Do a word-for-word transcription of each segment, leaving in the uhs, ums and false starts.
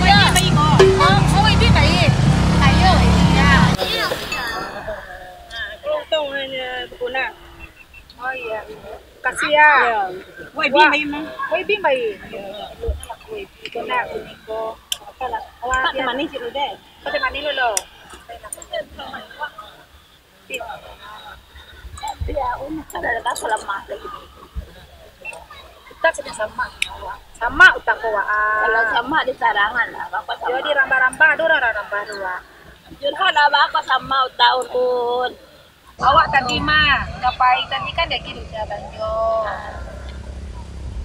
Yo. Bai ko. Oh, oh, ini bai. Ayo, iya. Nah, kelontong hanya bekunang. Oh iya. Kasih ya. Wai bin bai mah. Wai bin bai. Bekunang, kuniko. Apalah. Wah, pateh manih dulu deh. Pateh manih dulu. Iya, unik kan ada rasa lemah lagi. Kita sudah sama, sama utang ko, Wak. Kalau sama di sarangan lah, Bapak sama. Jadi rambah-rambah, ada orang rambah tu, Wak. Curhat lah, Bapak sama utang pun. Awak tadi mah, ngapai tadi kan dia gitu dia balanjo.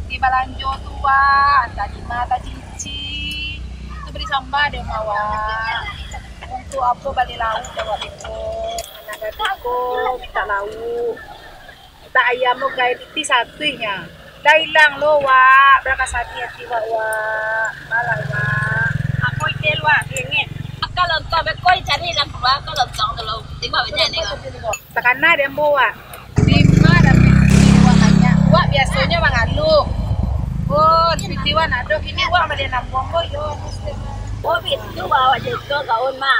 Di balanjo tu, Wak, tadi mah tacici. Tu bali sambah deh, Wak. Untuk apo bali lauak deh, Wak, beko. Anak gadih ko minta lauak. Minta ayam lo gai pitih satuihnyo. Dah ilang lo, Wak. Barangkali sadi ati Wak, Wak. Malah, Wak. Apo ide lo, Wak? Jengek. Kalau kau beko cari ilang keluar, kalau kau tu lo. Tiba banyak ni, Wak. Takana dek ambo, Wak. Dima dapek pitih Wak banyak. Wak biasonyo mangaluah. Oh, pitih Wak nak ado kini Wak bali nambah ambo yo. Oh, itu bawa jengkol kawan, Mak.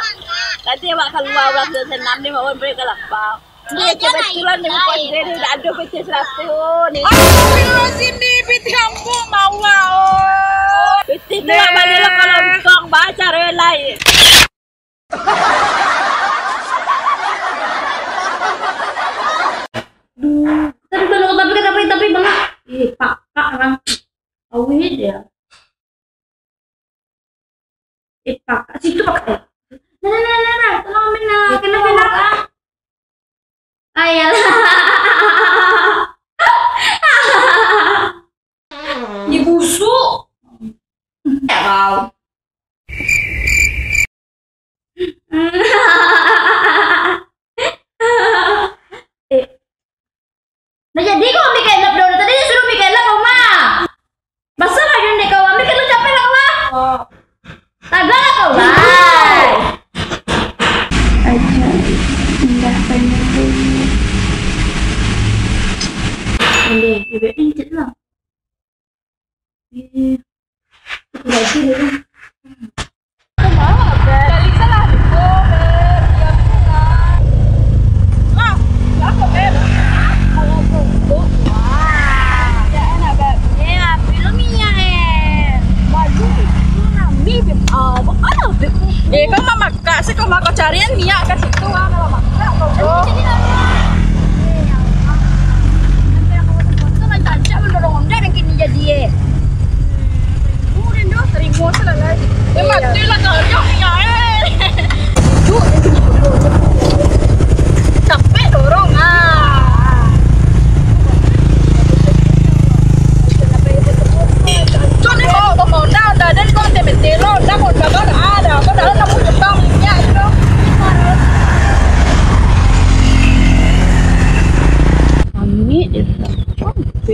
Tadi Wak kalua urang sudah senam ni, Wak beri ka lapau. Dia kebetulan ni muka sendiri dah ada pitih seratus ni. Astagfirullahaladzim, ni pitih ambo mawa, oh. Pitih tu Wak bali lo kalau kau baca relai. Duh, tapi kalau tapi tapi tapi banget. Eh, pakak orang. Awih dia. Eh, pakak situ pakak. Nah, nah, nah, nah, nah. Tolong ambil nah. Kena kena ah. Ayalah. Ni busuk. Ya kau. Eh. Nah, jadi kau ambil kain lap dulu. Tadi dia suruh ambil kain lap, Oma. Masa kau yang kau ambil, kan lu capek lah, Oma. Oh. Tagaklah kau, Mai. Aja indah banyak. Ini, bibir ini lah. Eh, itu lagi dulu. Kemana, Beb? Balik salah. Oh, Beb, diam salah. Ah, kenapa, Beb? Kalau tutup, wah.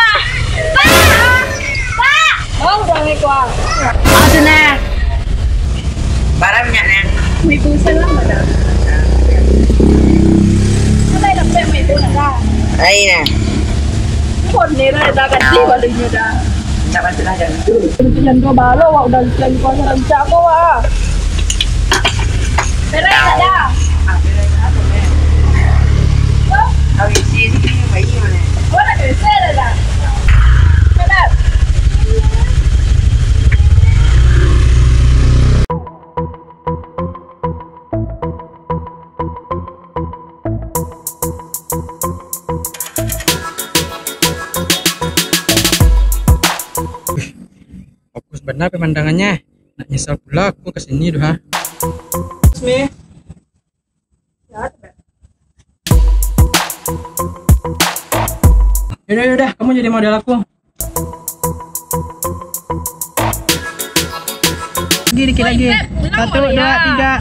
Pak! Pak! Pak! Mau dong ni, Pak. Aduh, nah. Bara minyak, nah. Wih, pulsa lah, ada. Ada yang dapat, wih, pulsa lah. Ai, nah. Kau ni lah, dah ganti baliknya dah. Minta bantu lah, jangan. Jangan kau balo, awak udah siap, kau rancak kau, ah. Beres, ada. Ah, beres, ada, beres. Kau? Kau isi ni, kau bayi mana? Kau nak beres, ada. Beres. Wih, bagus bana pemandangannyo. Nak nyesal pulo aku ka sini tu, ha. Yaudah, yaudah, kamu jadi model aku. Lagi, dikit lagi. Satu, dua, tiga.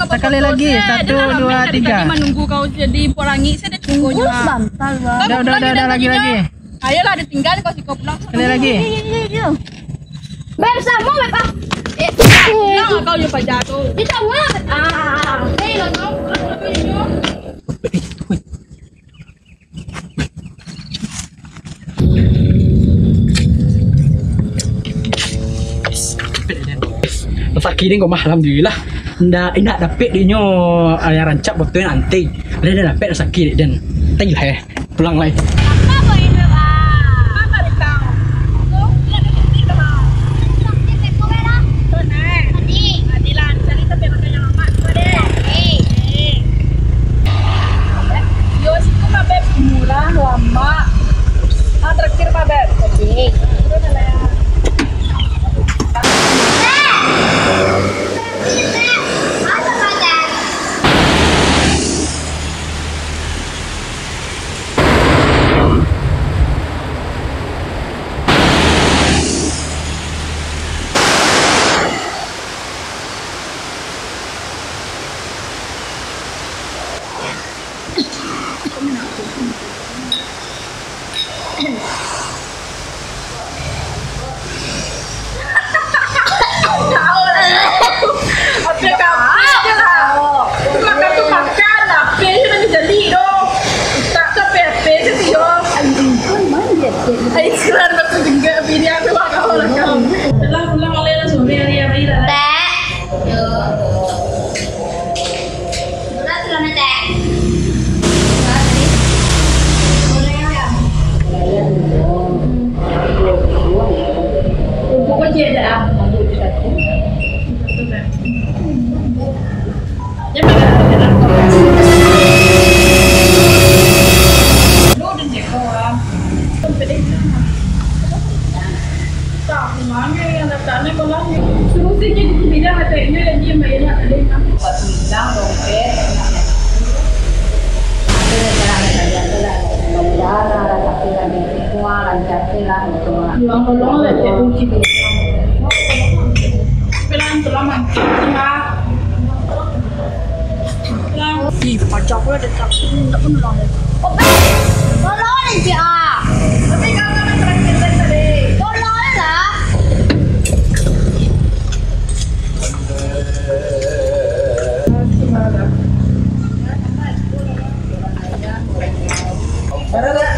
Sakali lagi. Satu, dua, tiga. Manunggu kau jadi pelangi, saya dah tunggu. Tunggu sebentar, Bang. Udah, udah, udah, udah, lagi, lagi. Ayolah, ditinggal kau siko pulang. Sakali lagi. Yo, yo, yo, yo. Beb, samo, Beb, ah. Eh, pulang lah kau, yo, paja tu. Kita pulang, Beb. Ah, ah, ah. Eh, lo, lo, lo, lo, lo. Rasaki den ko mah, alhamdulillah. Ndak, indak dapek dinyo, ah, yang rancak waktu nan antei. Lah, dah dapek rasaki den. Antei lah, eh. Pulang lai. Yo, situ mah, Beb, murah, lamak. Ah, terakhir mah, Beb. Turun lah, ya. Ape kape je lah. Makan tu makan, ape je nan dijadi doh. Tak ka ape-ape je sih, yo. Ai, keluar batu juga, bini aku lah kau lah kau. Pulang, pulang, oleh lah, suami hari-hari lah. Tek. Yo. Berat lah, Tek. Pokoknya ada ah. Suruh saja di bidang atau inyo lagi yang bayar nak ada. Waktu hilang dompet, mudah-mudahan lah, tapi lagi semua lancar lah, gitu. Tolong, tolong lah, cek kunci tu. Pelan, tolong, Mak. Pelan. Ih, Pajak pula dia tak, tak pun lah. Oh, Beb! Tolong ni, Cik, ah! Tapi kau kan terakhir tadi. Tolong lah!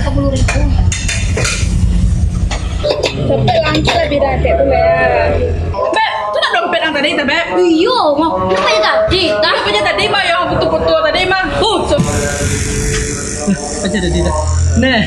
Sepuluh ribu. Dompet langkah lebih dah, Cik, tu lah. Beb, tu nak dompet yang tadi, tak, Beb? Iyo, mau. Kenapa je tadi? Dah. Kenapa je tadi, Mak, yang foto-foto tadi, Mak? Oh, so- Aja tadi dah. Nah.